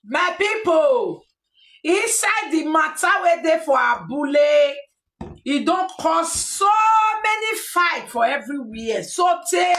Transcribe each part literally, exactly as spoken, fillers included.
My people, inside the matter wey dey for Abule, e don cause so many fight for everywhere. So tey,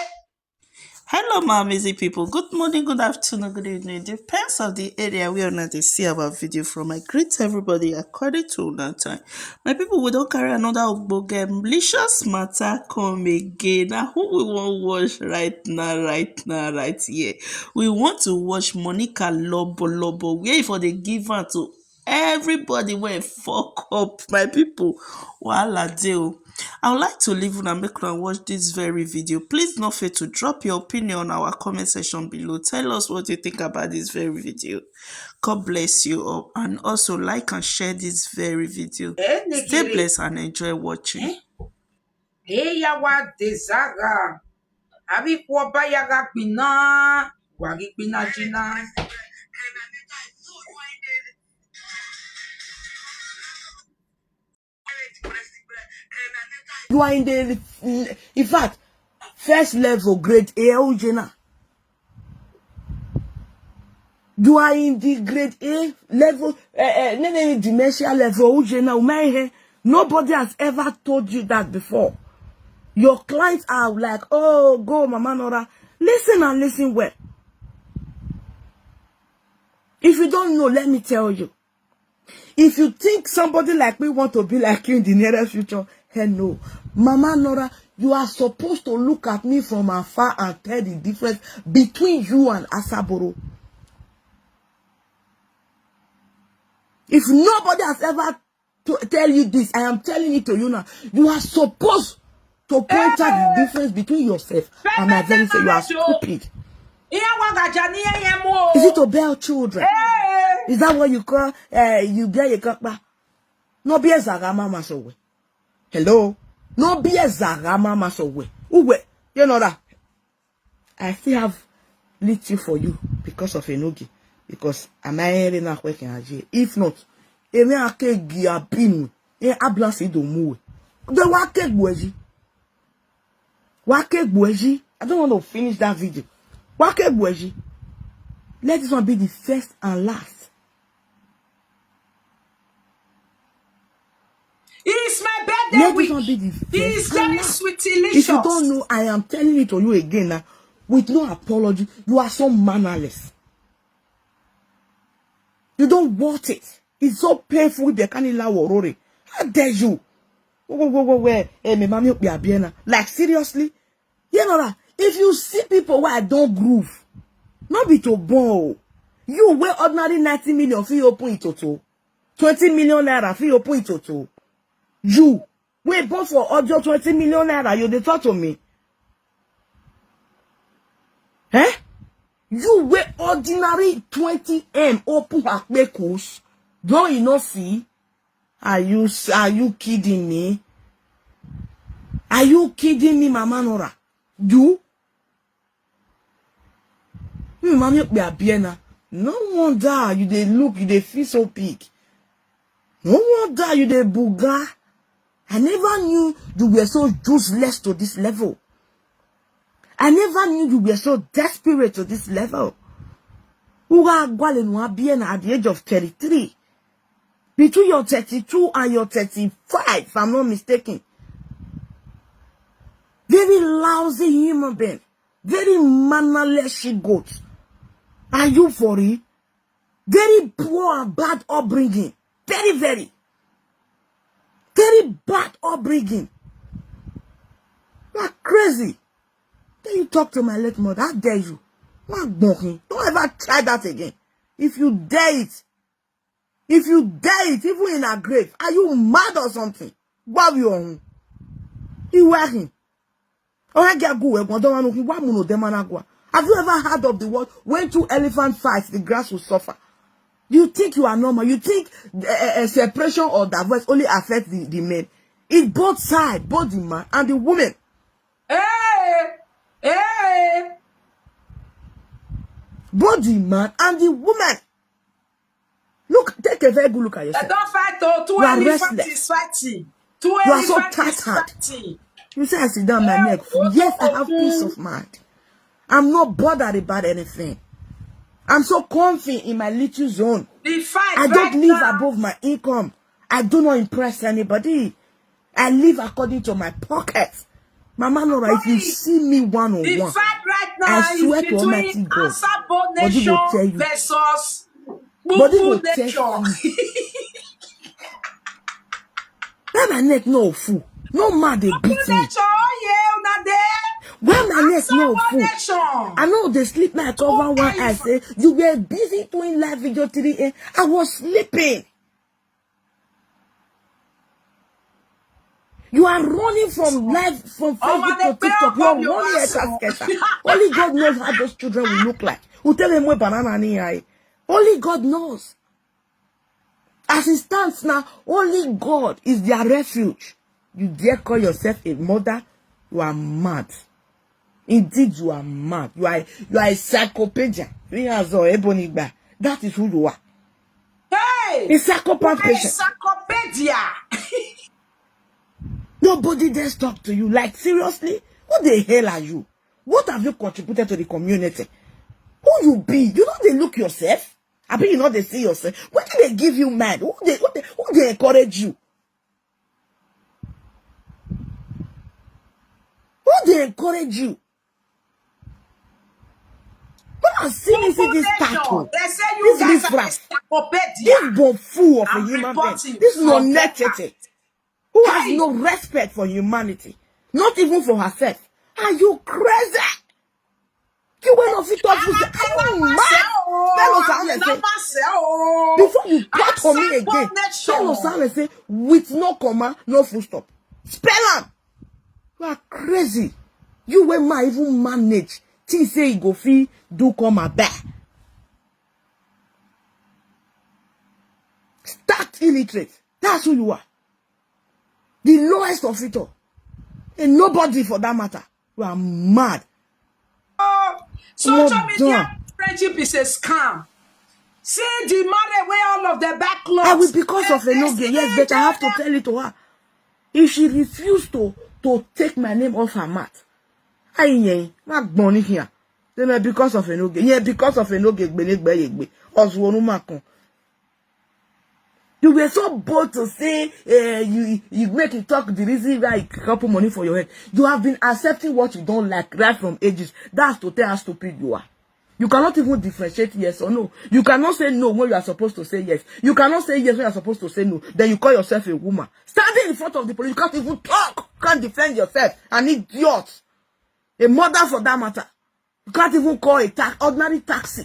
Hello, my amazing people. Good morning, good afternoon, good evening. Depends of the area where una dey see our video from. I greet everybody according to una time. My people, we don carry another ogbonge malicious matter come again. Now, who we wan watch right now, right now, right here? We want to watch Monica Lobo Lobo, where for dey give am to everybody wey fuck up, my people. Wahala dey o. I would like to leave una make una watch this very video. Please no fail to drop your opinion on our comment section below. Tell us what you think about this very video. God bless you all, and also like and share this very video. Stay blessed and enjoy watching. Eyawa Dezara, abi kwọba ya ga gbina, wagi gbina jina. You are in the, in fact, first level, grade A, Ujena. You are in the grade A level, uh, uh, dementia level, Ujena, Umehe. Nobody has ever told you that before. Your clients are like, "Oh, go, Mama Nora." Listen and listen well. If you don't know, let me tell you. If you think somebody like me want to be like you in the nearest future, hell no. Mama Nora, you are supposed to look at me from afar and tell the difference between you and Asaboro. If nobody has ever to tell you this, I am telling it to you now. You are supposed to point out the difference between yourself and my very self. You are stupid. Is it to bear children? Is that what you call, uh, you bear your kakpa? No be ezagama masowe. Hello? No be ezagama masowe. Uwe, you know that. I still have little for you because of Enogi. Because am I hearing a quick energy? If not, eme ake gi abinu. E ablansi do muwe. The wake gweji. Wake gweji. I don't want to finish that video. Wake gweji. Let this one be the first and last. It's my birthday. Let this one be the first. It's very sweet, delicious. If you don't know, I am telling it to you again now, with no apology. You are so mannerless. You don't want it. It's so painful with the Kanila Worori. How dare you? Where, where, where, where? Eh, me mami, be a biena. Like, seriously? You know that if you see people where I don't groove, not be to born. You wear ordinary ninety million for your point to twenty million naira for your point to you. We bought for audio twenty million naira. You dey talk to me? Eh? You wear ordinary twenty M open akpekus. Don't you not see? Are you are you kidding me? Are you kidding me, Mama Nora? You? Hmm, Mami Okpe Abiena. No wonder you dey look, you dey feel so big. No wonder you dey buga. I never knew you were so useless to this level. I never knew you were so desperate to this level. Uga Agwalenu Abiena at the age of thirty-three. Between your thirty-two and your thirty-five, if I'm not mistaken. Very lousy human being. Very mannerless she goat. Are you for it? Very poor and bad upbringing. Very, very. Very bad upbringing. You are crazy. Then you talk to my late mother. How dare you? Don't ever try that again. If you dare it, if you dare it, even in a grave, are you mad or something? What you on? You working? Have you ever heard of the word when two elephants fight, the grass will suffer? You think you are normal? You think a, a, a separation or divorce only affects the, the men? It's both sides, both the man and the woman. Hey! Hey! Both the man and the woman. Look, take a very good look at yourself. Don't fight, oh, two elephants is fighting. Two elephants is fighting. You say I sit down my neck. Yes, I have peace of mind. I'm not bothered about anything. I'm so comfy in my little zone. The fight I don't right live now. Above my income. I do not impress anybody. I live according to my pocket. Mama Nora, if you Mommy, see me one on The one, fight right now I swear is to Almighty between God, Asabo body go tell Nation you. Versus Body Bubu go tell Nation. you. Where my neck no full. No man dey beat Bubu me. Nation, oh yeah, una there. Where my neck no Asabo full. Nation. I know they sleep, me I cover one Okay. eye, say you were busy doing live video three a.m. I was sleeping. You are running from live, from Oh, Facebook they to TikTok. You pay are off your running a ass, oh. casket. Only God knows how those children will look like. Who tell them what banana in eye? Only God knows. As it stands now, only God is their refuge. You dare call yourself a mother? You are mad. Indeed, you are mad. You are, you are a psychopath. That is who you are. Hey! A psychopath patient. Encyclopedia. Nobody dares talk to you. Like, seriously? Who the hell are you? What have you contributed to the community? Who you be? You know they look yourself? I mean, you know they see yourself. What do they give you mind? Who they, who they, who they encourage you? Who they encourage you? When I see me see this statue, They say you this guys are riffraff, encyclopedia. This bomb full of a I'm human being. reporting This no from netete who has Hey. No respect for humanity, not even for herself. Are you crazy? You went off it off. You say, are you mad? Tell us how they say. Before you talk to me again, tell us how they say, with no comma, no full stop. Spell am. You are crazy. You wey man even manage. Think say he go fit do comma back. Start illiterate. That's who you are. The lowest of it all. A nobody for that matter. You are mad. Oh, social Well media done. Friendship is a scam. See the marriage where all of the back clothes. I will because of Enoge, yes, but I have to tell it to her. If she refused to to take my name off her mouth, I ain't ma gbon here. Then because of Enoge, yeah, because of Enoge, gbelegbeyegbe, Ozuonumakun. You were so bold to say uh, you you make it talk the reason why you couple money for your head. You have been accepting what you don't like right from ages. That's to tell how stupid you are. You cannot even differentiate yes or no. You cannot say no when you are supposed to say yes. You cannot say yes when you are supposed to say no. Then you call yourself a woman. Standing in front of the police, you can't even talk. You can't defend yourself. An idiot. A mother for that matter. You can't even call a ta- ordinary taxi.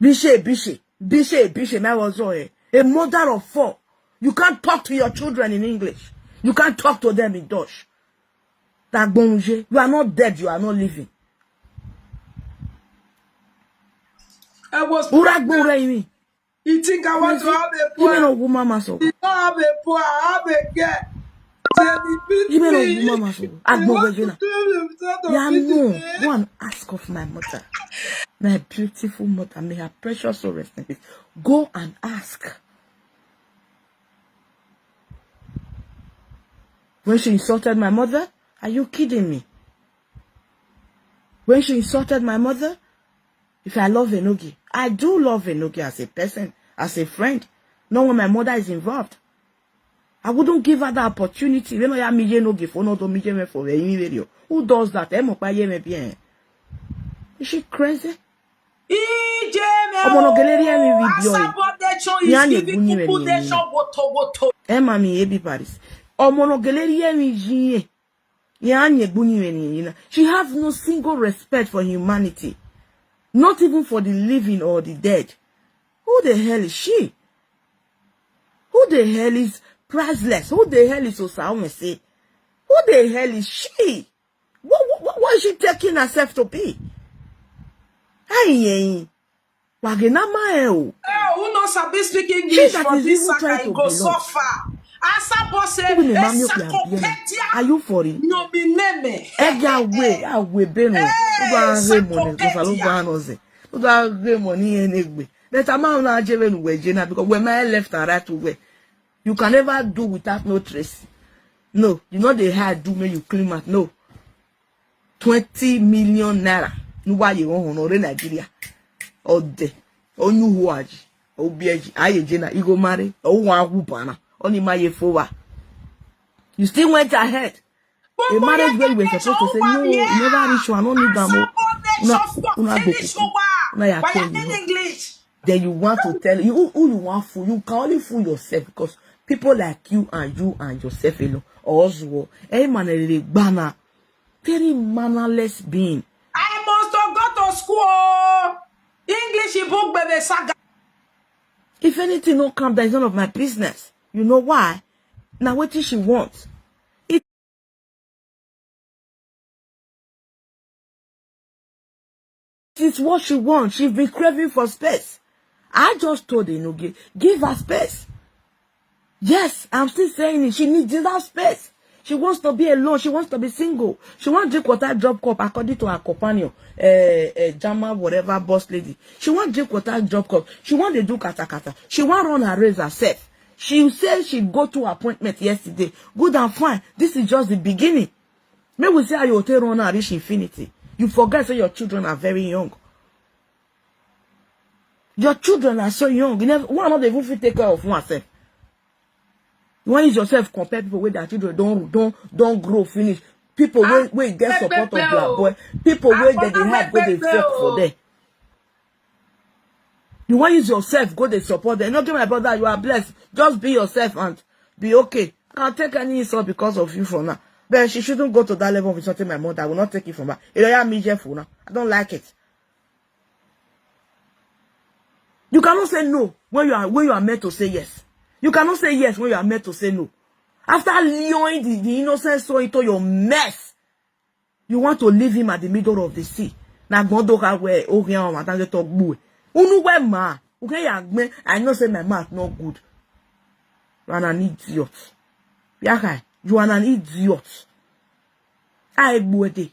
Bishe, bishe, bishe, bishe, my was all, eh. A mother of four. You can't talk to your children in English. You can't talk to them in Dutch. Dagbonje, you are not dead, you are not living. I was Uragbonre imi. You think I want to have a You may poor? not woman maso. You don't have a poor, I have a girl. They dey beat You may not me. woman maso. They want to Agbonre na. kill me instead of Yeah, beating no. me. Go and ask of my mother. My beautiful mother, may her precious soul rest in peace. Go and ask. When she insulted my mother, are you kidding me? When she insulted my mother, if I love Enoge, I do love Enoge as a person, as a friend. Not when my mother is involved. I wouldn't give her that opportunity. When I am Enoge for no do me for any video. Who does that? Ẹ mọ̀ pé ayé mi bí ẹ̀. Is she crazy? Ije me Ọmọ o. no geleri emi video yi. Asabo Nation Ya is ne giving guni people emi nation ni. Woto woto. Emma mi ebi Paris. Ọmọ no geleri emi jiye. Ya nye gbuni emi ni. She have no single respect for humanity. Not even for the living or the dead. Who the hell is she? Who the hell is Priceless? Who the hell is Osaonese? Who the hell is she? What, what, what, what is she taking herself to be? Hey, hey. Wagena ma e o. Eh, who no sabi speak She English that for is this even trying side to go belong. Suffer. Asabo say Even the mommy of your encyclopedia. Are you for it? No be name. Ega we, awe benu. Udo an re money, because I don't Encyclopedia. go an oze. Udo an re money enegbe. But I'm not jebe nu we jena because we my left and right we. You can never do without no trace. No, you know they hide do me you clean out. No. Twenty million naira. Nuwa ye won honore Nigeria. Ode. Onu huaji. Obieji. Aye jena. Igo mare. Owa wubana. Oni maye fowa. You still went ahead. A marriage where you were supposed to say, "No, you never reach one, no need am o." Una, una go kuku. Una ya tell me. Then you want to tell you who, who you want fool. You can only fool yourself because people like you and you and yourself alone. Oswald, hey man, a gbana, very mannerless being. I must have got to school. English book, baby saga. If anything no come, that is none of my business. You know why? Now what she wants. It is what she wants. She's been craving for space. I just told Enoge, give her space. Yes, I'm still saying it. She needs that space. She wants to be alone. She wants to be single. She wants drink water, drop cup, according to her companion, uh, uh, Jama, whatever, boss lady. She wants drink water, drop cup. She wants to do kata kata. She wants run her race herself. She said she go to appointment yesterday. Good and fine. This is just the beginning. May we see how you take run and reach infinity. You forget say your children are very young. Your children are so young. You never, one not even fit take care of one self. You want use yourself compare people with their children don't don't don't grow finish. People wey wey get support of black boy. People wey get the help go dey work for them. You want use yourself go dey support them. No, my brother, you are blessed. Just be yourself and be okay. I can take any insult because of you for now. But she shouldn't go to that level of insulting my mother. I will not take it from her. It don't me for now. I don't like it. You cannot say no when you are when you are meant to say yes. You cannot say yes when you are meant to say no. After luring the, the innocent soul into your mess, you want to leave him at the middle of the sea. Na gbondo ka we o gyan o ma tan to gbu e. Unu we ma. Okay, ya gbe. I know say my mouth not good. You are an idiot. Yaka, you are an idiot. I gbu e de.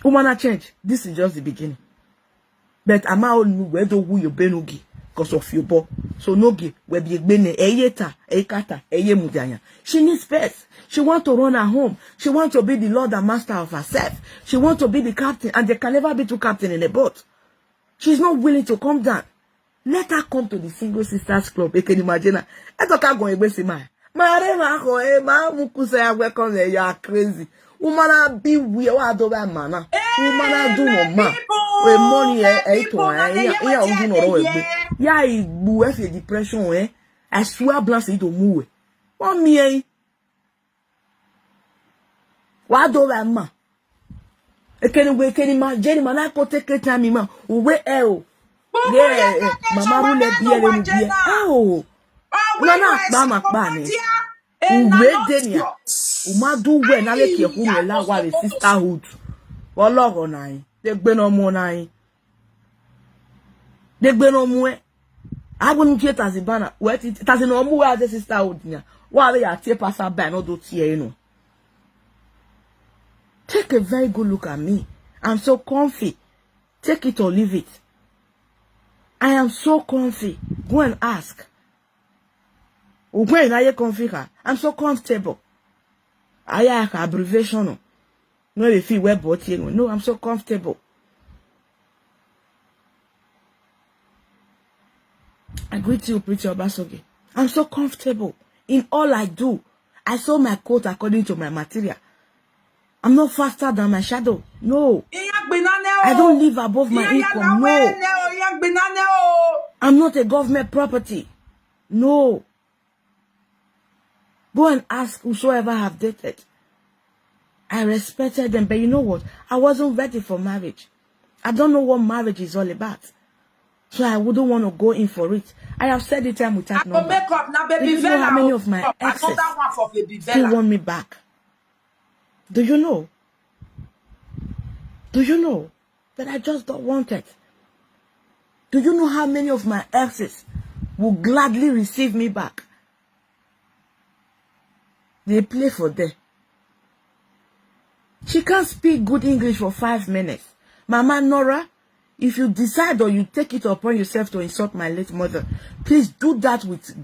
Umana change. This is just the beginning. But ama onu we do wu yo benugi because of your bo. So nogi we be gbene eyeta, ekata, eye mudanya. She needs space. She want to run her home. She want to be the lord and master of herself. She want to be the captain, and there can never be two captain in a boat. She's not willing to come down. Let her come to the Single Sisters Club. Ekeni Majena. Eto ka go egbe si ma. Mare ma ko e ma mu ku se ya welcome there. You are crazy. Woman a be we wa do ba mana. Woman a do no ma. We money e e to e ya e ya udu no ro egbe. Ya igbu e fi depression e. I swear blast it o mu we. Wa mi e. Wa do ba ma. Ekeni we ekeni ma jeni ma na ko take time ma. Uwe e o. Ye mama ru le bi e le bi e. E o. Una na pa ma pa ni. Uwe de ni a. Uma do we na le ki e ku me la wa le sisterhood. Ologo na yin. De gbe no mo na yin. De gbe no mo e. Agbonu tie Tazibana. We ti Tazi no mu we as a sisterhood nya. Wa le ya tie passer by no do tie no. Take a very good look at me. I'm so comfy. Take it or leave it. I am so comfy. Go and ask. Ugwe na ye comfy ka. I'm so comfortable. Aya ka abbreviation no. No, if you wear body, no, I'm so comfortable. I greet you, Pretty Obasoge. I'm so comfortable in all I do. I sew my coat according to my material. I'm not faster than my shadow. No. I don't live above my income. No. I'm not a government property. No. Go and ask whosoever have dated. I respected them, but you know what? I wasn't ready for marriage. I don't know what marriage is all about. So I wouldn't want to go in for it. I have said it time without number. Make up now, baby. Do you know how many of my exes still want me back? Do you know? Do you know that I just don't want it? Do you know how many of my exes will gladly receive me back? They play for them. She can't speak good English for five minutes. Mama Nora, if you decide or you take it upon yourself to insult my late mother, please do that with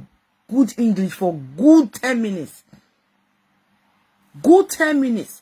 good English for good ten minutes. Good ten minutes.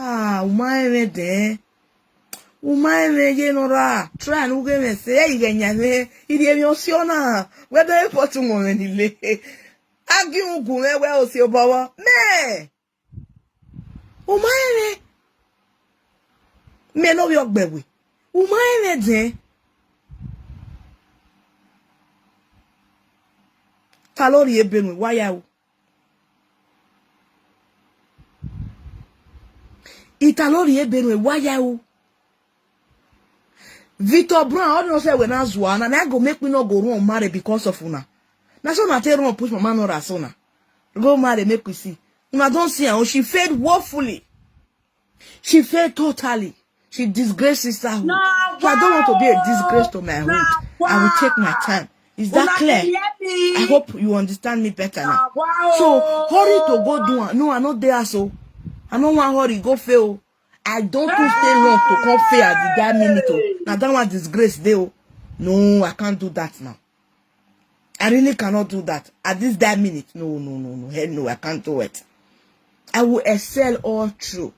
Ah, uma eme de. Uma eme ye no ra. Try and uge me se ye ge nya me. Iri emi osiona. Whether e potu mo me ni le. Agi ugu me we osi obawa. Me. Uma eme. Me no bi ogbewe. Uma eme de. Ta ló rí ebenu wáyà o? Ita ló rí ebenu wáyà o? Victor Brown, all those wey na zuwa, na, na go make me no go run marry because of una. Na so na take run push mama no rasona. Go marry, make we see. Una don see her, oh, she failed woefully. She failed totally. She disgraced sisterhood. No, so I don't want to be a disgrace to my hood. I will take my time. Is that clear? I hope you understand me better now. So hurry to go do am. No, I no dey so. I no wan hurry go fail. I don't too stay long to come fail at the that minute. Oh. Now that one disgrace dey. Oh. No, I can't do that now. I really cannot do that at this that minute. No, no, no, no. Hell no, I can't do it. I will excel all through.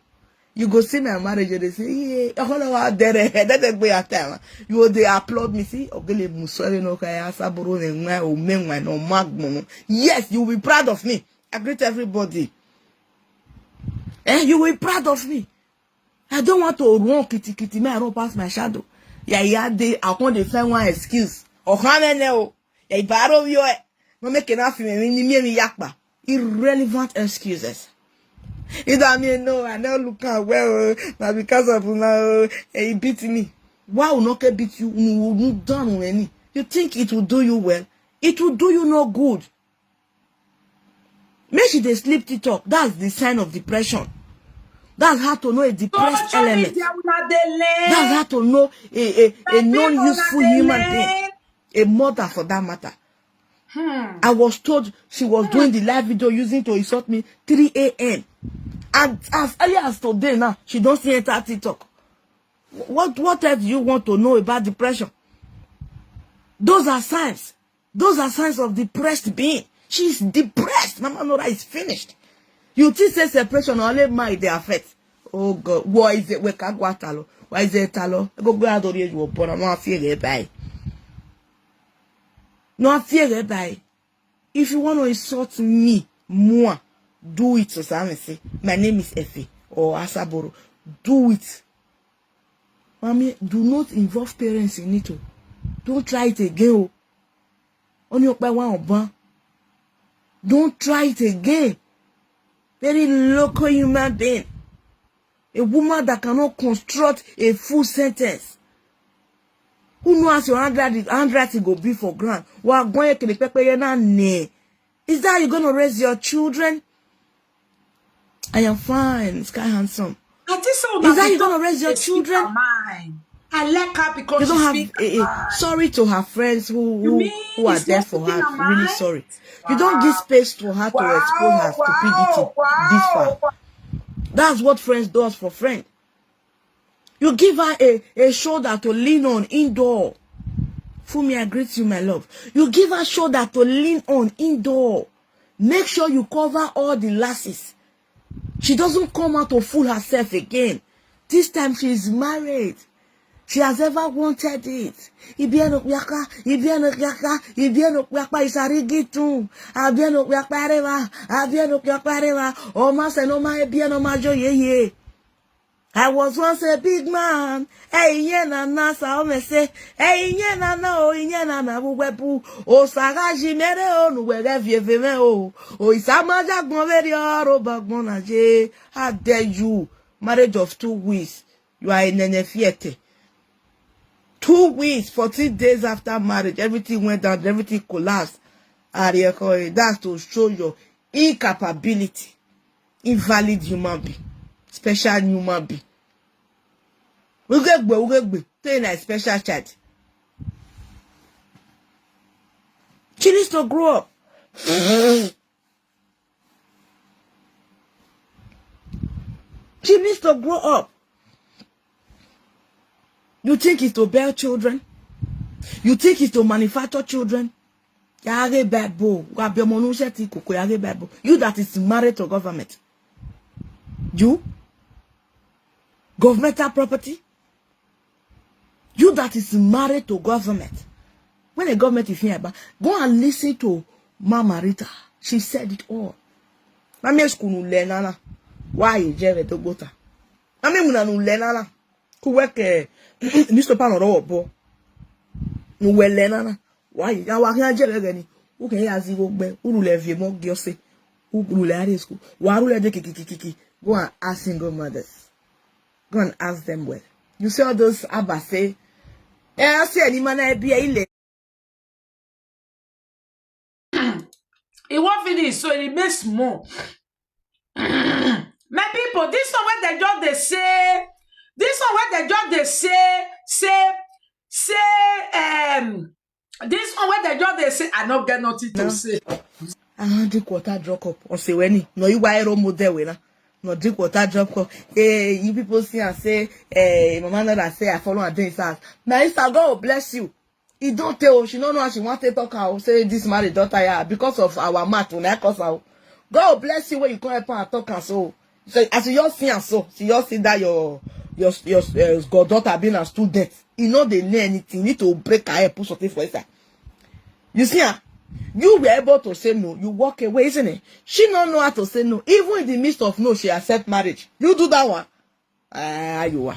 You go see my marriage, you dey say, yeah, all our dere, that dey go your time. You go dey applaud me, see, ogele musore no kaya saboro ne nwa o me nwa no magmo. Yes, you will be proud of me. I greet everybody. Eh, you will be proud of me. I don't want to run kitty kitty, me I run pass my shadow. Yeah, yeah, they, I can't dey find one excuse. Oh, how many? Oh, yeah, baro yo. No make enough me, me, me, me, yakpa. Irrelevant excuses. Either me, no, I no look am well. Oh. Na because of una, oh, eh, e beat me. Why will not beat you? Unu, unu down on any. You think it will do you well? It will do you no good. Make she dey sleep till talk. That's the sign of depression. That's how to know a depressed element. That's how to know a, a, a non-useful human being. A mother for that matter. Hmm. I was told she was doing the live video using to insult me three a.m. And as early as today now, she don't see enter TikTok. What, what else do you want to know about depression? Those are signs. Those are signs of depressed being. She's depressed. Mama Nora is finished. You think say separation only mind dey affect? Oh God, why is it? We can't go at all. Why is it all? Go go out of here. You born. No fear by. No fear by. If you want to insult me more, do it. So I say, my name is Efe or Asaboro. Do it. Mommy, do not involve parents in it. Oh. Don't try it again. Oh. Only by one ban. Don't try it again. Very local human being. A woman that cannot construct a full sentence. Who knows your handwriting, handwriting go be for ground? Wa gwan ye kele pepe ye na ne. Is that how you're gonna raise your children? I am fine, Sky Handsome. Is that how you're gonna raise your children? I like her because you don't have. A, a, sorry to her friends who who, who are there for her. Really sorry. You don't give space to her to expose her stupidity this far. That's what friends does for friend. You give her a, a shoulder to lean on indoor. Fumi, I greet you, my love. You give her shoulder to lean on indoor. Make sure you cover all the lasses. She doesn't come out to fool herself again. This time she is married. She has ever wanted it. Ibiano Yaka, Ibiano Yaka, Ibiano Yaka is a rigitum. Abiano Yakareva, Abiano Yakareva. Oh, Master, no, my Ibiano Majo, yeah, yeah. I was once a big man. Hey, yeah, na na, sa o me say. Hey, yeah, na na, oh, yeah, na na, bu we bu. O saga ji mere o nu we ge vie ve me o. O isama ja gbon ve ri o ro ba gbon na je. How dare you? Marriage of two weeks. You are a nene fiete. Two weeks, fourteen days after marriage, everything went down, everything collapsed. Arieko, that's to show your incapability. Invalid human being, special human being. Ugegbe, ugegbe, say na special child. She needs to grow up. She needs to grow up. You think it's to bear children? You think it's to manufacture children? Yare bebo, wa be mo nu se ti koko yare bebo. You that is married to government. You? Governmental property? You that is married to government. When the government is here, but go and listen to Mama Rita. She said it all. Mami eskunu lenana. Why you jere to gota? Mami muna nu lenana. Kuweke newspaper no robo. Nu we lenana. Why you? Wa kan jere gani. U ke ya zi go gbe. Uru le vie mo giose. Uru le are school. Wa uru le de kiki kiki kiki. Go and ask single mothers. Go and ask them well. You see all those Abba say, eh, I see any man I be a ile. It won't finish, so it remains more. My people, this one where they just they say, this one where they just they say, say, say, um, this one where they just they say, I not get nothing to say. I don't drink water, drop up. Or say when no, you why role model when no drink water, drop up. Hey, you people see and say, hey, Mama Nora say I follow and drink house. My sister, God bless you. E don tey o, she no know how she wan take talk am o, say this marriage don tire her because of our mouth, una cause am o. God bless you when you come help am talk am so. So as you just see am so, she just see that your your your uh, goddaughter being a student, e no dey learn anything. You need to break her head, put something for inside. You see am, you were able to say no, you walk away, isn't it? She no know how to say no. Even in the midst of no, she accept marriage. You do that one. Ah, you are.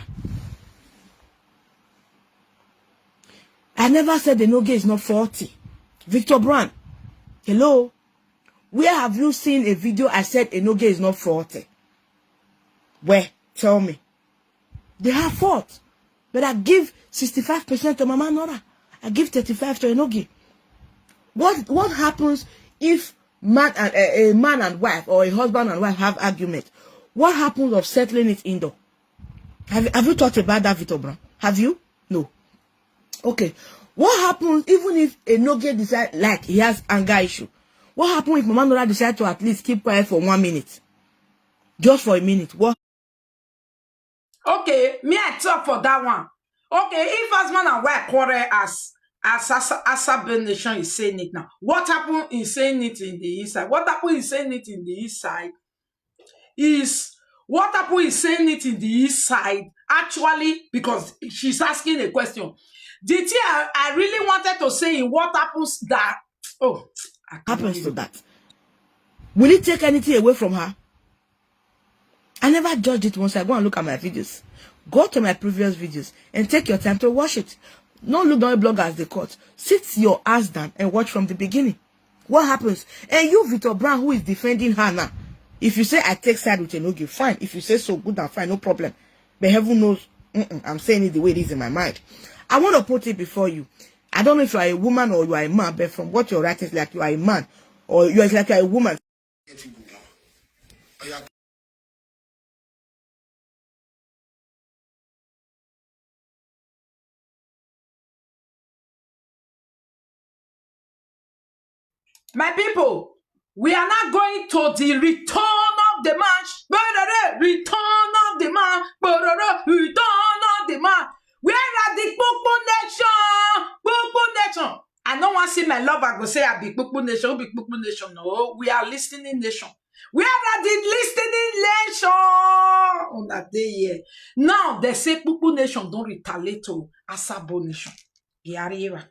I never said Enoge is not forty. Victor Brown, hello? Where have you seen a video I said Enoge is not forty? Where? Tell me. They have fought. But I give sixty-five percent to Mama Nora. I give thirty-five to Enoge. What what happens if man and a, a man and wife or a husband and wife have argument? What happens of settling it indoor? Have, have you thought about that, Victor Brown? Have you? No. Okay. What happens even if Enoge decide like he has anger issue? What happens if Mama Nora decide to at least keep quiet for one minute? Just for a minute. What? Okay, me I talk for that one. Okay, if husband and wife quarrel as as as Asa Bell Nation is saying it now, what happened in saying it in the inside? What happened in saying it in the inside is what happened in saying it in the inside actually, because she's asking a question. The thing I, I really wanted to say in what happens that oh I can't happens to even- that? Will it take anything away from her? I never judged it once. I go and look at my videos. Go to my previous videos and take your time to watch it. No look down bloggers they cut. Sit your ass down and watch from the beginning. What happens? And you, Victor Brown, who is defending her now? If you say I take side with Enoge, fine. If you say so, good and fine, no problem. But heaven knows, mm-mm, I'm saying it the way it is in my mind. I want to put it before you. I don't know if you are a woman or you are a man, but from what you're writing, it's like you are a man or you are it's like you are a woman. My people, we are not going to the return of the man. Return of the man. Return of the man. Where are the Pupu Nation? Pupu Nation. I don't want to see my lover go say I be Pupu Nation. Who be Pupu Nation? No, we are listening nation. Where are the listening nation? Una dey here. Now they say Pupu Nation don't retaliate to Asabo Nation. Yariwa.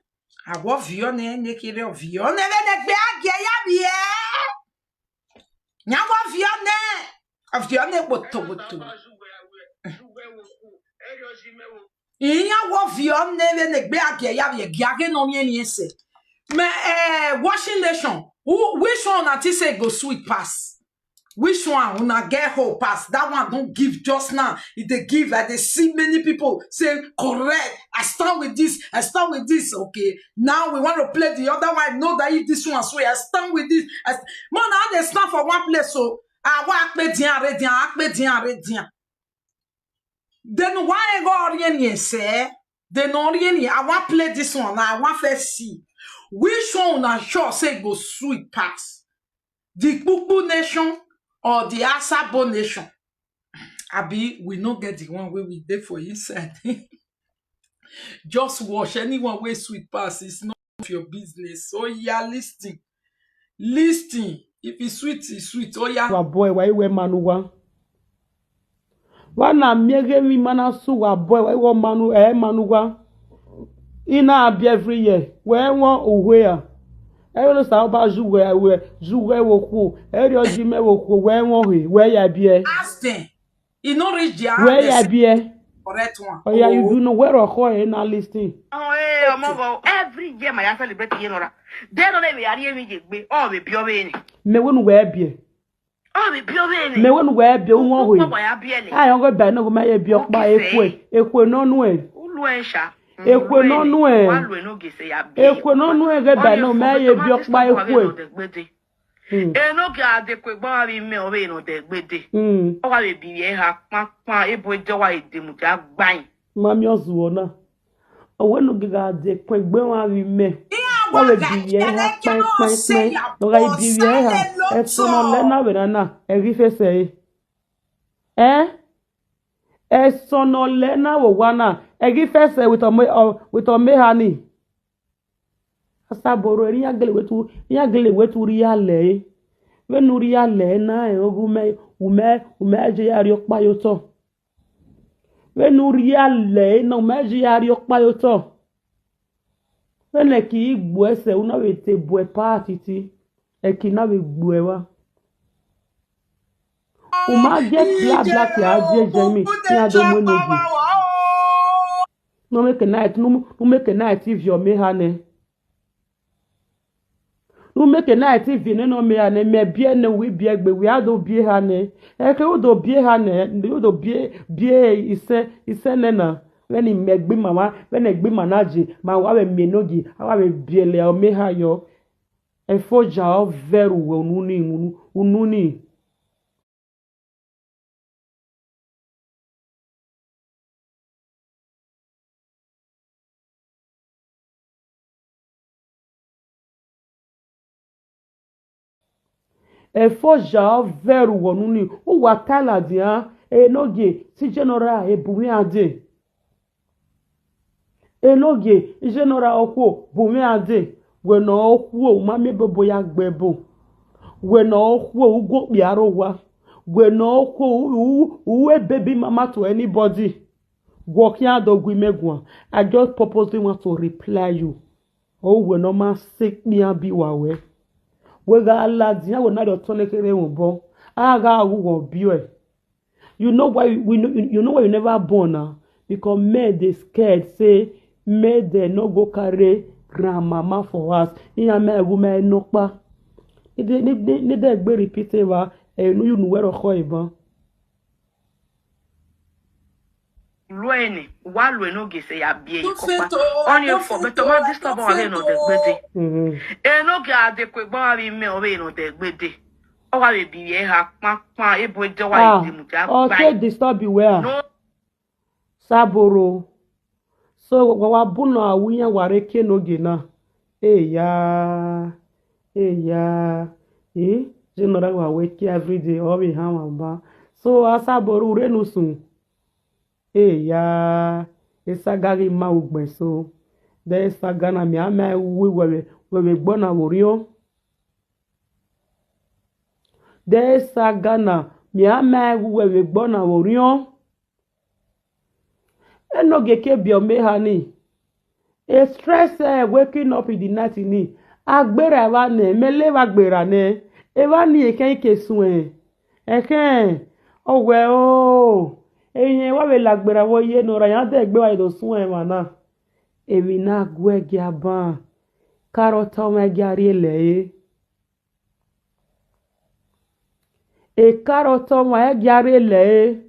Awo vione ne kire vione ne ne gbe age ya bie. Nya wo vione. Vione boto boto. Iya wo vione ne ne gbe age ya bie gi age no mi ni ese. Me eh washing nation. Who which one I think say go sweet pass? Which one una get hope pass? That one don't give just now. If they give, I they see many people say, correct. I stand with this. I stand with this. Okay. Now we want to play the other one. Know that if this one swear, I stand with this. I st- Man, I they stand for one place. So I want akpe dian re dian, akpe dian re dian. Then why I go orient say? Then orient. I want play this one. I want first see which one una sure say go sweet pass. The Pupu Nation or the Asabo Nation? Abi we no get the one wey we dey for inside. Just watch anyone wey sweet pass. It's none of your business. So yeah, listen, listen. If e sweet, e sweet. Oh yeah. Our boy, why you wear manuwa? Wa na miege mi mana su wa boy, wa wo manu, eh, manu wa. Ina abi every year. We won uwe ya. Ewe no sa oba ju we, we, ju we wo ku. Eri oji me wo ku, we won he, we ya bie. Ask them. E no reach their We ya hand. bie. Correct one. Oh yeah, you do know where o ko e na listen. Oh, hey, ọmọ bọ, every year my celebrate ye nora. They don't let me ari mi je gbe. Oh, be bio be ni. Me wonu we bie. Oh, be bio be ni. Me wonu we bie won Ko he. Wa ya bie le. Ayo go ba no go me ye bi opa ekwe. Ekwe no nu e. Ulu e sha. Ekwe no nu e. Wa lu e no ge se ya bie. Ekwe no nu e ge ba no me ye bi opa ekwe. Hmm. E no ge ade kwe gba wa bi me o be no de gbede. Hmm. O wa be bi ye ha pa pa e bo je wa e de mu ja gbain. Mami ozuo na. Owe no ge ga de kwe gbe wa bi me. Wa be bi ye ha pai pai pai. No ga bi ye ha. E so no le na we na na. E ri fese e. Eh? E so no le na wo wa na. E ri fese with o me, with o me hani. Asaboro eri ya gele wetu, ya gele wetu ri ya le. We nu ri ya le na e ogu me, ume, ume je ya ri opa yo to. We nu ri ya le na ume je ya ri opa yo to. We ne ki igbo ese una we te bue pa titi. E ki na we gbo e wa. Uma get bla bla ki a die je mi, ki a do mu no gi. No make a night, no, no make a night if your me hane. No make a night if you no me hane, me bie ne we bie gbe, we a do bie hane. E ke u do bie hane, u do bie, bie ise, ise ne na. When he me gbe mama, when he gbe manaji, ma wa we me no gi, a wa we bie le o me ha yo. E fo ja o veru we ununi, unu-, ununi. E fo ja o veru wo nuni, u wa tala dia, e no ge, si general e bu mi ade. E no ge, general okwo, bu mi ade. We no okwo, ma me bobo ya gbe bo. We no okwo, u go piaro wa. We no okwo, u, u, u e baby mama to anybody. Walking out of women. I just purposely want to reply you. Oh, we no ma sick me and be wa we. We ga la dia, we na do tone kere won bo. A ga wu wo bi e. You know why we know, you know why you never born now? Because men dey scared say men dey no go carry grandmama for house. Iya me wu me no pa. Ni de, ni de, ni de gbe repeat e wa, e no you know where o ko e ban. Luene, wa lueno ge se ya bie yi kopa. Oni e fo, but to ma disturb wa le no de gbede. Mhm. E no ge ade kwe gba wa bi me o be no de gbede. O wa be bi ye ha pa pa, e bo e de wa Ah, e de mu ja o gba. te disturb you where? No, Saboro. So wa wa bu no awu ya wa re ke no ge na. E ya. E ya. Eh? Je no ra wa we ke every day o be ha wa ba. So Asaboro re no sun. E ya. E saga ri ma ugbe so. De saga na mi a me wi we we we gbo na wo ri o. De saga na mi a me wi we we gbo na wo ri o. E no ge ke bi o me ha ni. E stress e waking up in the night ni. Agbera wa ne, me le wa gbera ne. E wa ni e ke ke sun e. E ke, o we o. E yen wa we la gbera wo ye no ra ya de gbe wa do sun e wa na. E mi na gwe gi aban. Karo to me gi ari ele e. E karo to me gi ari ele e.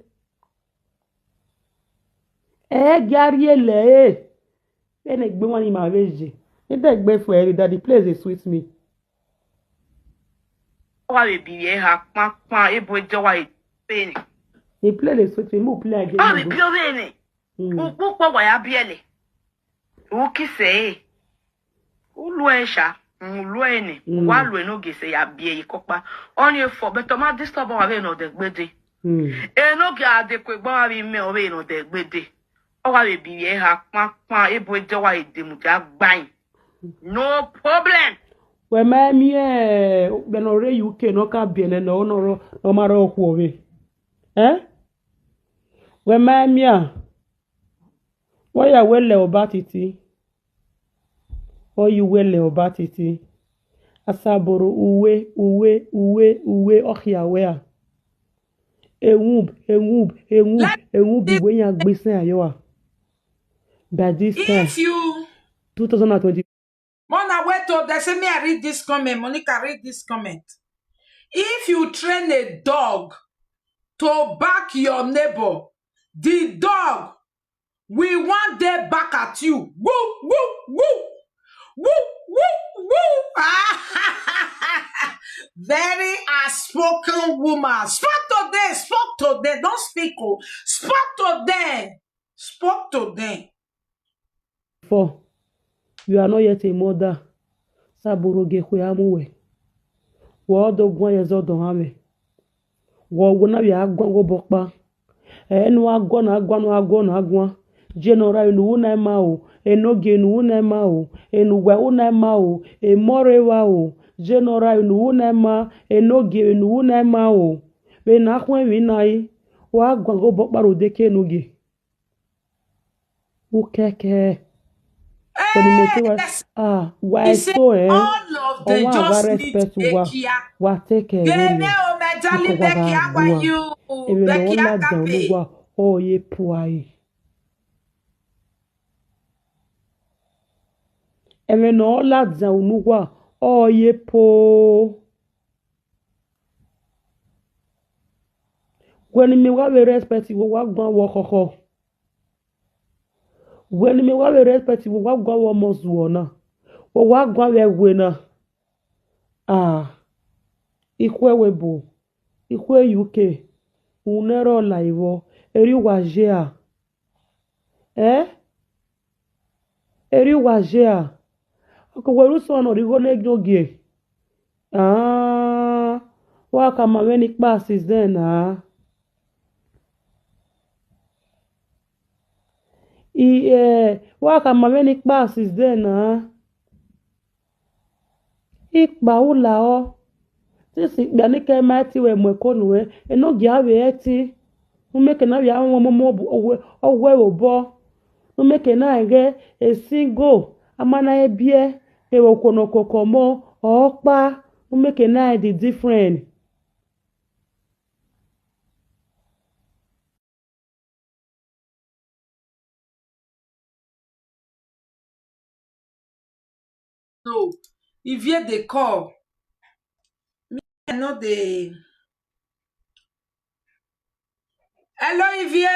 E gi ari ele e. Ene gbe wani ma veje. E de gbe for every day, the place dey sweet me. wa be bi ye ha pa pa, e bo e de wa e pe ni. The place dey sweet me. Mo play again. O be bi o be ni. Mm. U pu po wa ya bi ele. U ki se e. U lu e sha, u lu e ni. Mm. Wa lueno ge se ya bie yi kopa. Oni e fo, but to ma disturb wa be no de gbede. Mm. E no ge ade kwe gba wa bi me o be no de gbede. O wa be bi ye ha pa pa, e bo e de wa e de mu ja gba. No problem. We ma mi e be no re U K no ka bi ne no no ro no ma ro ku o we. Eh? Wemamia, waya wele obatiti, oyu wele obatiti, asaboro uwe, uwe, uwe, uwe, ohia wea. Enwub, enwub, enwub, enwub, iwe ya gbese ayoa. By this time, if you two thousand and twenty. Mona, wait, oh, they say me, I read this comment. Monica, read this comment. If you train a dog to back your neighbor, the dog will one day back at you. Woo, woo, woo. Woo, woo, woo. Very outspoken woman. Spoke to them, spoke to them. Don't speak, oh. Spoke to them. Spoke to them. Four. You are not yet a mother. Saburo ge kwe amuwe. Wo do gwan ye zo do hame. Wo wo na ya gwan go bokpa. Enu agwan, agwan, agwan, agwan. Jenora inu una ma o. Enoge inu una ma o. Enu wa una ma o. Emore wa o. Jenora inu una ma. Enoge inu una ma o. Be na kwen wi na yi. Wa gwan go bokpa ro de ke enoge. Ukeke. When you make it, yes. Ah, why? He said so, eh? All of them just need respect wa. Ekia. Wa take care. Gene o, my darling Becky, how are you? Becky Agape. Oh, ye puai. Even all that down wa. Oh, ye po. When me wa we respect wo wa gwan wo koko. When me wa we respect wo wa gwan wo mo zuona. Wo wa gwan we we na. Ah. Ikwe we bo. Ikwe U K. Unero la iwo. Eri wa je a. Eh? Eri wa je a. Oko weru so no rigo ne gnogie. Ah, wa ka ma weni pa since then, ah. I, eh, wa ka ma weni pa since then, ah. Ikpa ula o. Sisi kpia ni ke ma ti we mwe konu we. Eno gi awe eti. Numeke na ya mo mo mo owe owe obo. Numeke na ge a single. Amana ebie. Ewo kono kokomo. Okpa. Numeke na the different. No, Ivie dey call. Me, I no dey. Hello, Ivie.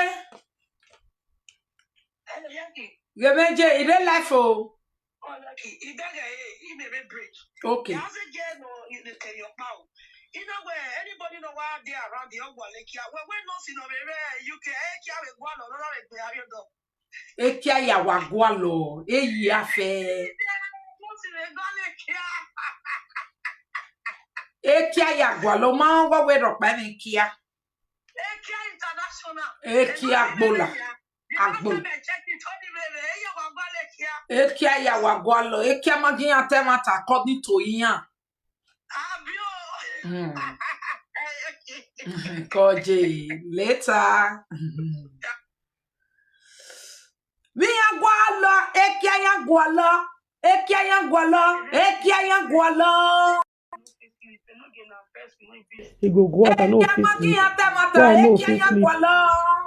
Hello, Yankee. Remeje, e dey life o. Oh, Yankee, e dey there, eh, e dey break. Okay. Yazi je no, you dey tell your power. You know where anybody know where they around the Ogwalekia. Where we no see no where U K, eh, kia we go no, no, no, we go, you know. Ekia ya wa gwalo, eyi afe. Ekia ya gwalo, ma wa we ro pa mi kia. Ekia international. Ekia gbola. Agbo. Ekia ya wa gwalo, ekia ma gi ate mata according to iyan. Hmm. Koje later. Mi ya gwalo, ekia ya gwalo, ekia ya gwalo, ekia ya gwalo. He go go out, I no fit sleep. Why I no fit sleep?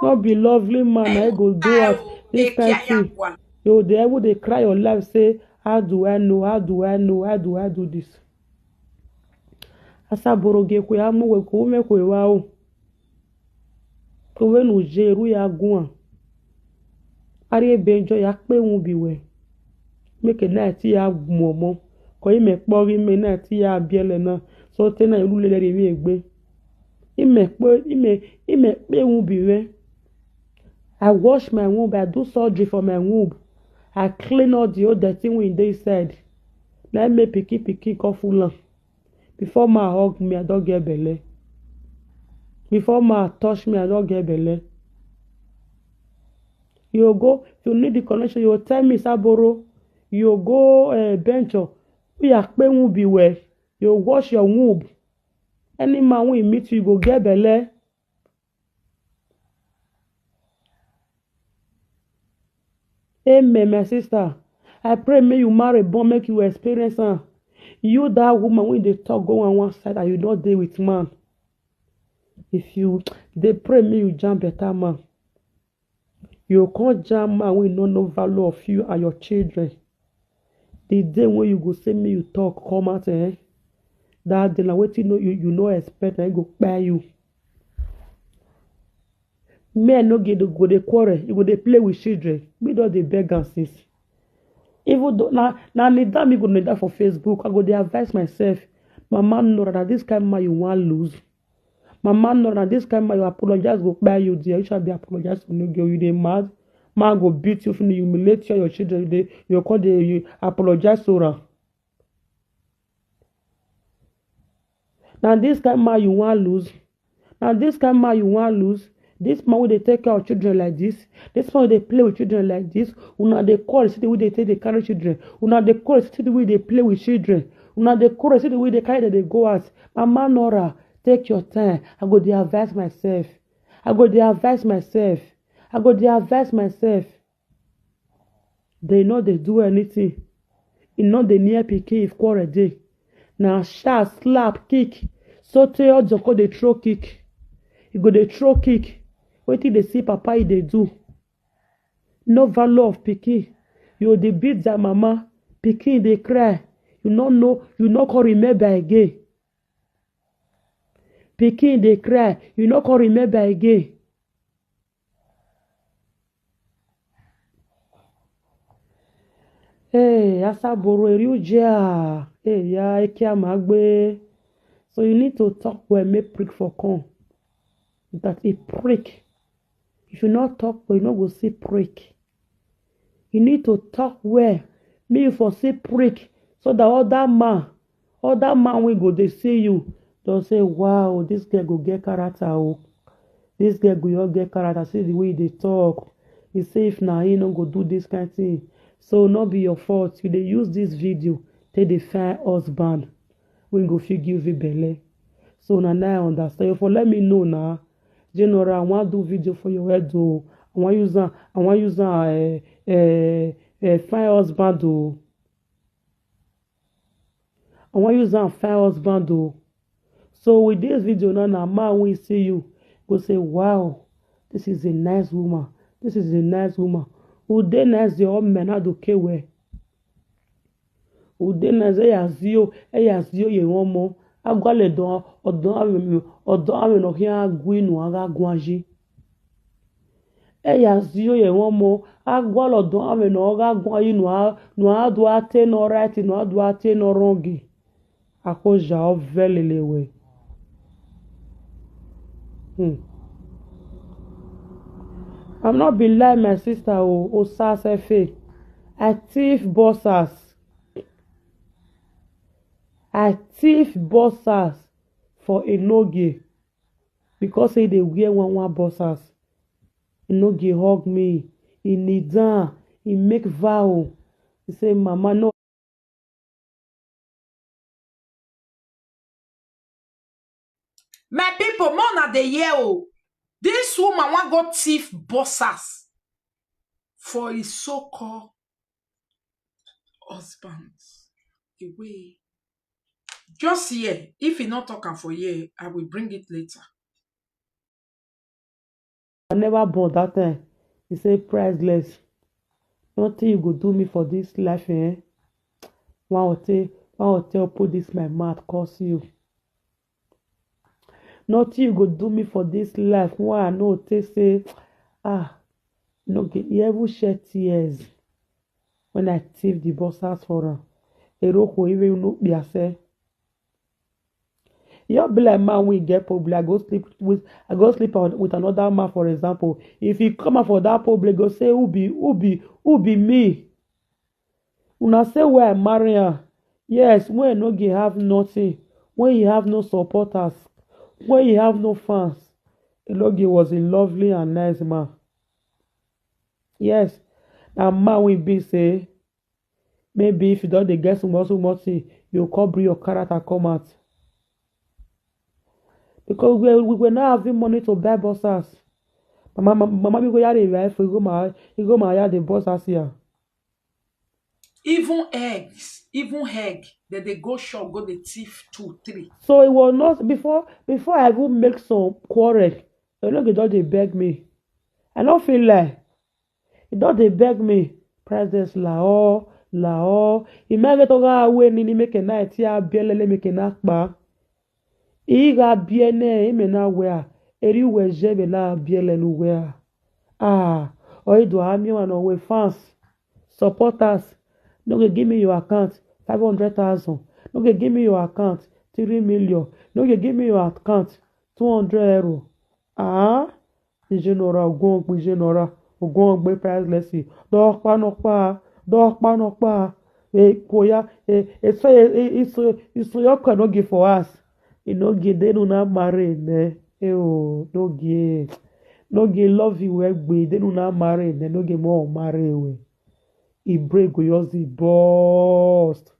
No be lovely man, I go go out this kind thing. You dey even dey cry your life, say, "How do I know? How do I know? How do I do this?" Asaboro ge kwe amu we ko me kwe wa o. Ko we nu je ru ya gun a. Ari e benjo ya pe wun bi we. Make night ya momo. Ko ime po ri me night ya biele na. So te na iru lele re mi egbe. Ime pe, ime, ime pe wun bi we. I wash my womb. I do surgery for my womb. I clean all the old dirty womb dey inside. Na im make pikin pikin come full am. Before man hug me, I don get belle. Before man touch me, I don get belle. You go, if you need the connection, you go tell me, Saboro. You go, uh, bench. We are paying womb be well. You wash your womb. Any man wey meet you, you go get belle. Amen, my sister. I pray may you marry born, make you experience am. You, that woman, when they talk, go on one side and you don't deal with man. If you, they pray may you jam better man. You can't jam man, we no know value of you and your children. The day when you go say me, you talk, come out, eh? That day, na wetin no, you, you no expect, na go buy you. Men no get go dey quarrel, you go dey play with children. We don dey beg am since. Even though na, na kneel down me go kneel down for Facebook, I go dey advise myself. Mama Nora, na this kind man you wan lose. Mama Nora, na this kind man you apologize go buy you there. You shall be apologize to no girl. You dey mad. Man go beat you, finish humiliate you and your children. You dey, you call the, you apologize to her. Now this kind man you want lose. Now this kind man you want lose. This man will they take care of children like this. This man will they play with children like this. Una they call city where they take they carry children. Una they call city where they play with children. Una they call city where they carry that they go out. Mama Nora, take your time. I go dey advise myself. I go dey advise myself. I go dey advise myself. They no dey do anything. E no dey near pikin if quarrel dey. Na sha slap kick. So tey Ojo come dey throw kick. E go dey throw kick. Wetin dey see papa e dey do. No value of pikin. You dey beat their mama. Pikin dey cry. You no know, you no come remember again. Pikin dey cry. You no come remember again. Hey, Asaboro Eriuja. Hey, ya, Eke Amagbe. So you need to talk well, make prick for come. That a prick. If you not talk well, you not go see prick. You need to talk well. Me you for see prick. So that other man, other man will go, they see you. Don't say, wow, this girl go get character. Oh. This girl go your get character. See the way they talk. He say if na he no go do this kind thing. So not be your fault. You dey use this video, take dey find husband. We go fit give you belle. So na now I understand. You for let me know now. General, I want do video for your head. Oh. I want use am. I want use am. Uh, uh, uh, find husband. Oh. I want use am find husband. Oh. So with this video now, na man wey see you go say, wow, this is a nice woman. This is a nice woman. Who dey nice, the all men are okay well. Who dey nice, eya zio, eya zio ye one more. Agwale don, odon awe, odon awe no hia agwi no aga gwanji. Eya zio ye one more. Agwalo don awe no aga gwanji no a, no a do ate no right, no a do ate no wrong. Akoja o velele we. Hmm. I'm not be lie, my sister. Oh, Osas F A. I thief bossers. I thief bossers for Enogie because say they wear one one bossers. Enogie hug me. He kneel down. He make vow. He say, Mama, no. My people, more na dey hear. Oh, this woman wan go thief bossers for his so-called husband. Away. Just here, if he not talk am for here, I will bring it later. I never born that time. He say, priceless. Nothing you go do me for this life, eh? One hotel, one hotel put this my mouth, curse you. Nothing you go do me for this life. Why I know take say, ah, no get, he even shed tears when I thief the bossers for her. Eroko even no be ase. You be like man we get problem. I go sleep with, I go sleep on, with another man, for example. If he come out for that problem, go say, who be, who be, who be me? Una say where I marry her. Yes, when no get have nothing, when you have no supporters, when you have no fans, Enogie was a lovely and nice man. Yes, na man we be say, maybe if you don dey get small small thing, you come bring your character come out. Because we, we were not having money to buy bossers. Mama, mama, mama, we go yard the wife, we go my, we go my yard the boss as here. Even eggs, even egg, that they go shop, go the thief two, three. So it was not before before I even make some quarrel. You know, they don't they beg me. I don't feel like it don't they beg me. Princess lao lao. Imagine to go away nini make a night ya bielele make a nakba. Iga biene imena wea. Eri we jebe la biele lu wea. Ah, oido ami wan we fans. Support us. No go give me your account five hundred thousand. No go give me your account three million. No go give me your account two hundred euro. Ah, Ijenora Ogongbe Ijenora Ogongbe priceless. Dokpa nokpa, dokpa nokpa. E koya, e e so e e so e so your card no give for us. E no give they no na marry ne. E o no give, no give love you we gbe they no na marry ne no give more marry we. E break go yours e burst.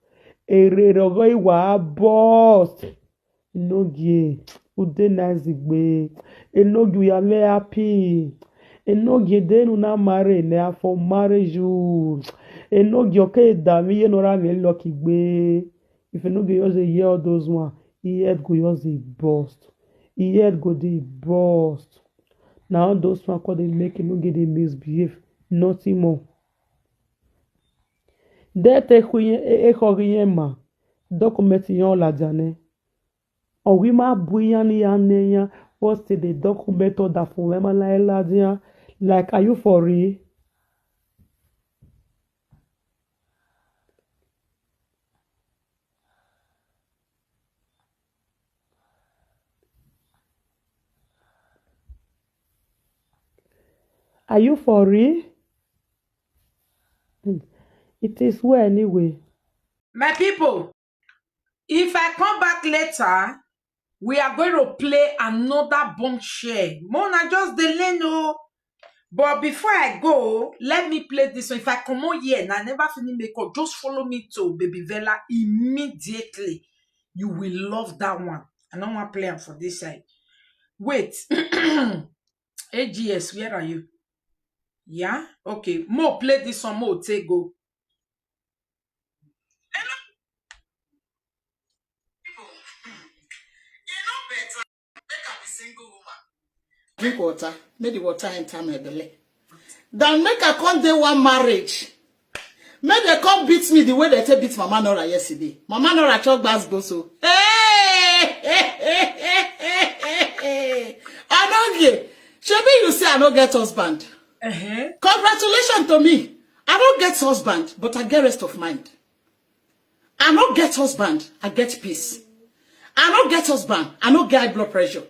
Ere rogo iwa burst. Enogie, ude nice gbe. Enogie, we are very happy. Enogie, they no na marry, they are for marriage you. Enogie, okay, da me you no ra me lucky gbe. If Enogie yours a hear all those one, he head go yours a burst. He head go the burst. Now all those one call they make Enogie they misbehave. Nothing more. They take we a hurry ma document yon la jane. Or we ma buyan ya neya. What's the document or that for wema la eladia? Like, are you for real? Are you for real? Hmm. It is well anyway. My people, if I come back later, we are going to play another bombshell. Mona just delay no. But before I go, let me play this one. If I come on here and I never finish make up, just follow me to Baby Vela immediately. You will love that one. I don't want to play am for this side. Wait. A G S, where are you? Yeah? Okay. Mo play this one, mo take go. Drink water, make the water enter my belly. Then make I come dey one marriage. Make they come beat me the way they take beat Mama Nora yesterday. Mama Nora chop gbas go so. Hey! I don't get. Shebi you say I no get husband. Uh-huh. Congratulations to me. I don't get husband, but I get rest of mind. I no get husband, I get peace. I no get husband, I no get high blood pressure.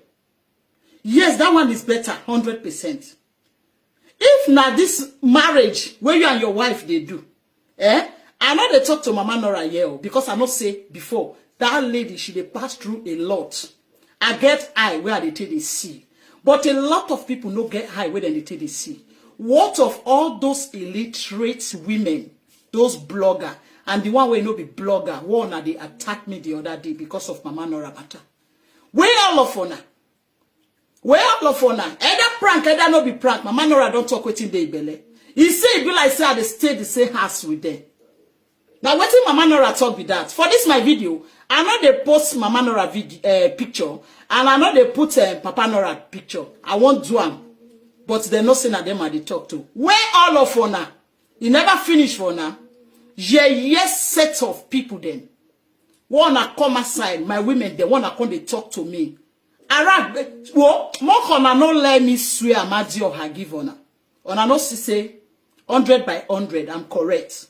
Yes, that one is better, hundred percent. If na this marriage where you and your wife they do, eh? I know they talk to Mama Nora here o, because I know say before, that lady, she dey pass through a lot. I get eye where I dey take dey see. But a lot of people no get eye where dem dey take dey see. What of all those illiterate women, those blogger, and the one wey no be blogger, one na dey attack me the other day because of Mama Nora matter? Where all of una? Where all of una? Either prank, either no be prank. Mama Nora don talk wetin dey belle. He say e be like say I dey stay the same house with them. Now wetin Mama Nora talk be that. For this my video, I no dey post Mama Nora video uh, picture, and I no dey put uh, Papa Nora picture. I wan do am, but dem no say na dem I dey talk to. Where all of una? E never finish for una. Yeye set of people dem. Wanna come outside, my women, they wanna come dey talk to me. Ara, wo, mo kona no let me swear Amadi Oha give una. Una no see say hundred by hundred, I'm correct.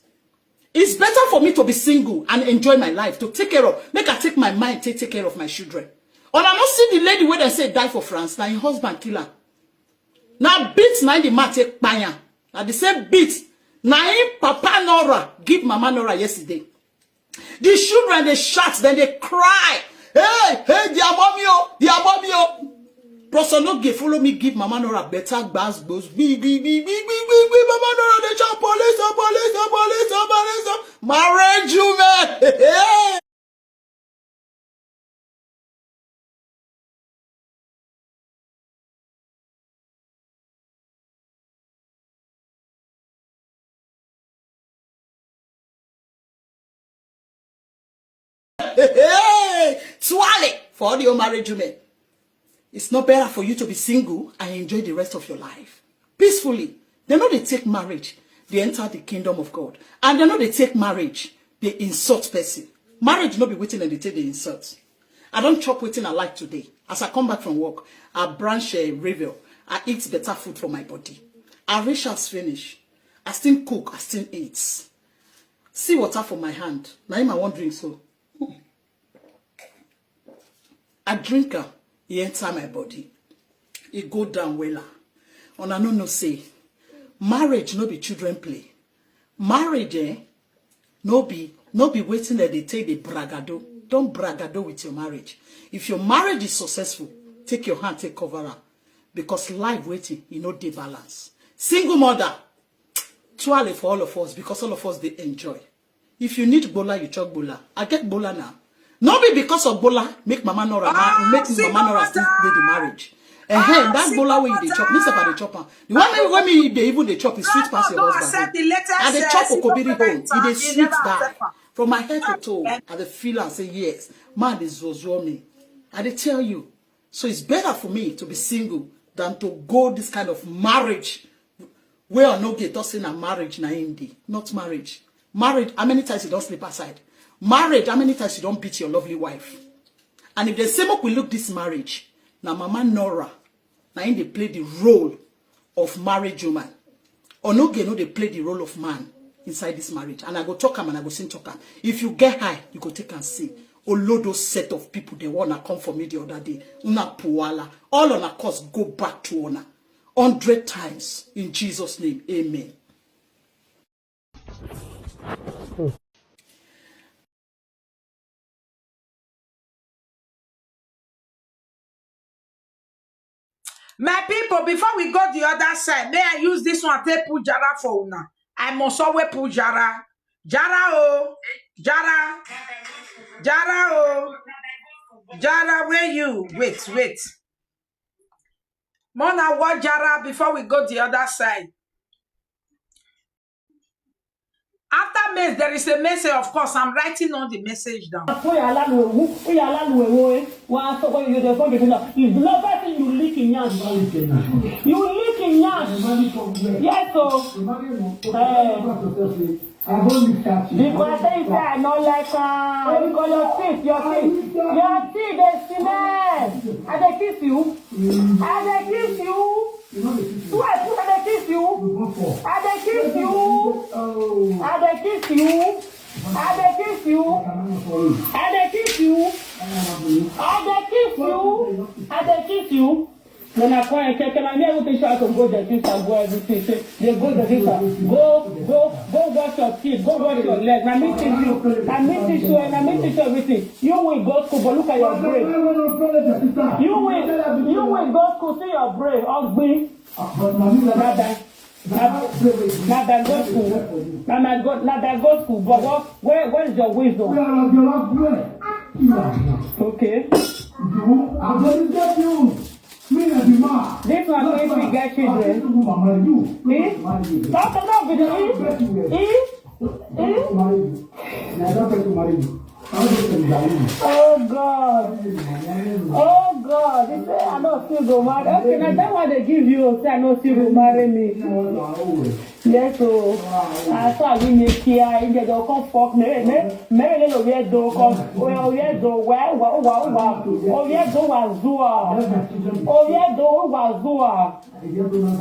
It's better for me to be single and enjoy my life, to take care of, make I take my mind, take, take care of my children. Una no see the lady wey dem say die for France, na im husband kill her. Na beat na the man take kpanya. Na the same beat na im Papa Nora give Mama Nora yesterday. The children dey shout, then they cry. Hey, hey, their mommy oh, their mommy oh. Professor Noge follow me give Mama Nora better gbas gbos. Gbi gbi gbi gbi gbi gbi gbi Mama Nora dey shout police oh, police oh, police oh, police oh. Marriage you man. Hey, hey. Tuale for all the old married women. It's not better for you to be single and enjoy the rest of your life peacefully? They know they take marriage, they enter the kingdom of God. And they know they take marriage, they insult person. Marriage no be waiting and they take the insult. I don't chop waiting I like today. As I come back from work, I branch a revel. I eat better food for my body. I reach house finish. I still cook, I still eat. See water for my hand. Now him I wan drink so. I drink am, e enter my body. E go down wella. Una no know say marriage no be children play. Marriage, eh, no be no be waiting that they take the bragado. Don't bragado with your marriage. If your marriage is successful, take your hand, take cover up. Because life waiting, you know, they balance. Single mother, tuale for all of us, because all of us they enjoy. If you need gbola, you chop gbola. I get gbola now. No be because of gbola, make mama nora, ma- make mama nora still dey the marriage. Ehem, that gbola wey you dey chop, me sef I dey chop am. The one wey wey me dey even dey chop is sweet pass your husband own. I dey chop okobiri own, e dey sweet die. From my head to toe, I dey feel am say yes, man dey zozo me. I dey tell you. So it's better for me to be single than to go this kind of marriage where I no get us in a marriage na im dey. Not marriage. Marriage, how many times you don't sleep aside? Marriage, how many times you don't beat your lovely wife? And if they say make we look this marriage, now mama Nora, now in they play the role of marriage woman. Onoge no dey play the role of man inside this marriage. And I go talk am and I go sing talk am. If you get high, you go take and sing. Olodo set of people they wanna come for me the other day. Una puala. All on a course go back to honor. Hundred times in Jesus' name. Amen. My people, before we go the other side, may I use this one take pull jara for una? I must always pull jara. Jara o, jara, jara o, jara. Where you? Wait, wait. Mona, what jara before we go the other side? After maize, there is a message. Of course, I'm writing all the message down. Ó yá lálù ewu, ó yá lálù ewu, eh. Wọ́n á sọ pé you dey come between us. It's the love person you lick in yansh. You lick in yansh. Yes o. Eh. Because I say you say I no like am. Because your teeth, your teeth, your teeth dey smell. I dey kiss you. I dey kiss you. You know the kiss. Who I put I dey kiss you? You go for. I dey kiss you. Oh. I dey kiss you. I dey kiss you. I dey kiss you. I dey kiss you. I dey kiss you. When I call and check, I never think sure I can go the kiss and go everything. Say, they go the kiss and go, go, go wash your teeth, go wash your leg. Na me teach you. Na me teach you. Na me teach you everything. You will go school, but look at your brain. You will, you will go school, see your brain. Ugly. Nada. Nada go school. Nada go, nada go school. But what, where, where is your wisdom? Okay. This one wey fit get children. Eh? Doctor, no be the eh? Eh? Eh? Oh God. Oh God. He say I no still go marry. Okay, na that one they give you. Say I no still go marry me. Yes o. Ah, so I be make here. If they don't come fuck me, me, me, me, no wear do come. Oh, wear do. Wah, wah, wah, wah. Oh, wear do wazua. Oh, wear do wazua.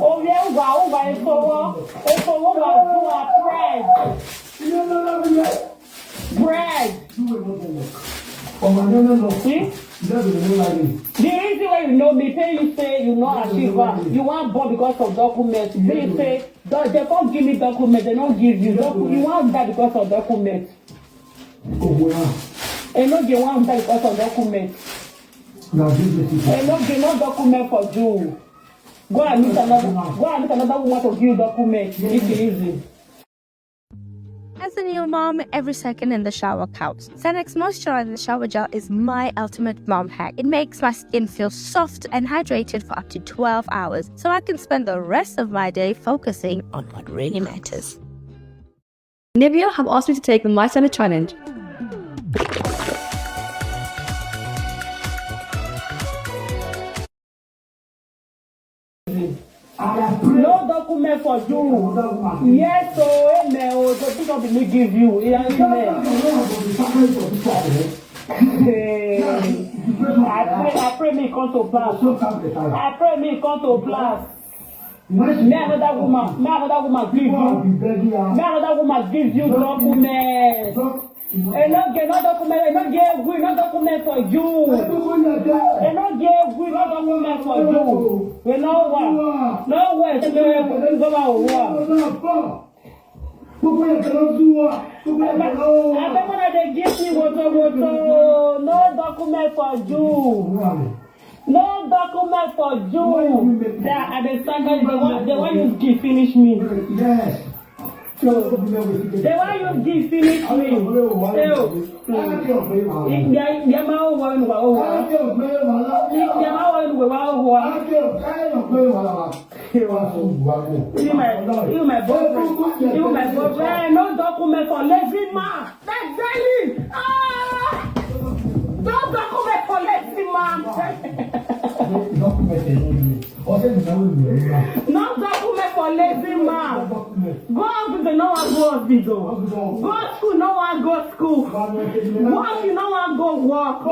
Oh, wear wa, oh, wa, efowo. Efowo wazua. Pride. Pride. See? The reason why you know me, tell you say you no achieve am. You wan born because of document. Be say, do- they come give me document, they no give you. Docu- you wan die because of document. They no dey wan die because of document. They no dey no document for you. Go and meet another. Go and meet another woman to give you document. It's easy. As a new mom, every second in the shower counts. Xanax Moisturizer Shower Gel is my ultimate mom hack. It makes my skin feel soft and hydrated for up to twelve hours, so I can spend the rest of my day focusing on what really matters. Nivea have asked me to take the My Senna challenge. You. Yes, oh, amen. Oh, the bishop will give you. Yeah, amen. Hey, I pray, I pray me come to pass. I pray me come to pass. Me another woman, me another woman give you. Me another woman give you document. E no get no document, e no get we no document for you. E no get we no document for you. We no want. No way to go over war. Abeg, una dey give me woto woto. No document for you. No document for you. That I dey stand there, they wan, they wan use give finish me. Yes. So, they wan use give finish me. Ew. Ìgbà, ìgbà máa ń wọ inú wa, ó wọ. Ìgbà máa ń wọ inú wa, ó wọ. You my, you my boyfriend. You my boyfriend. No document for lazy man. Exactly. Ah! No document for lazy man. No document for lazy man. Go hospital, no wan go hospital. Go school, no wan go school. Work, you no wan go work. No,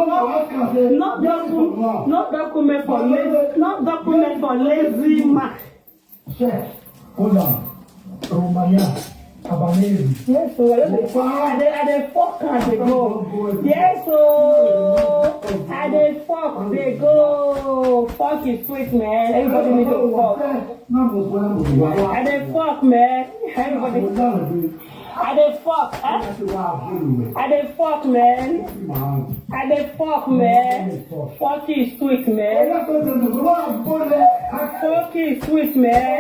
no docu-, no document for lazy, no document for lazy man. Chef, hold on. Romania, Habanese. Yes, so I dey, I dey, I dey fuck and dey go. Yes, so I dey fuck, dey go. Fuck is sweet, man. Everybody need to fuck. I dey fuck, man. Everybody. I dey fuck, eh? I dey fuck, man. I dey fuck, man. Fuck is sweet, man. Fuck is sweet, man.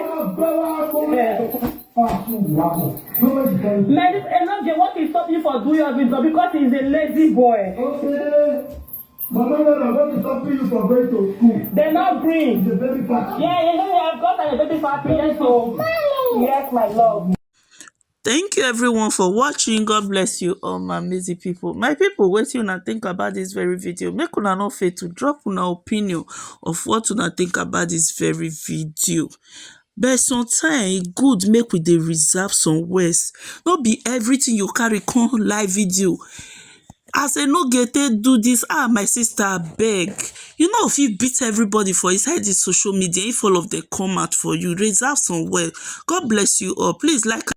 Yeah. Man, this Enoje, what is stop you for doing your video? Because he's a lazy boy. Okay. Mama, no, no, what is stopping you from going to school? They not bring. The baby party. Yeah, you know, I've got a baby party. Yes, so. Yes, my love. Thank you everyone for watching. God bless you all, my amazing people. My people, wetin una think about this very video? Make una no fail to drop una opinion of what una think about this very video. But sometimes e good make we dey reserve some words. No be everything you carry come live video. As Enoje take do this, ah, my sister, abeg. You know, if you beat everybody for inside this social media, if all of them come out for you, reserve some words. God bless you all. Please like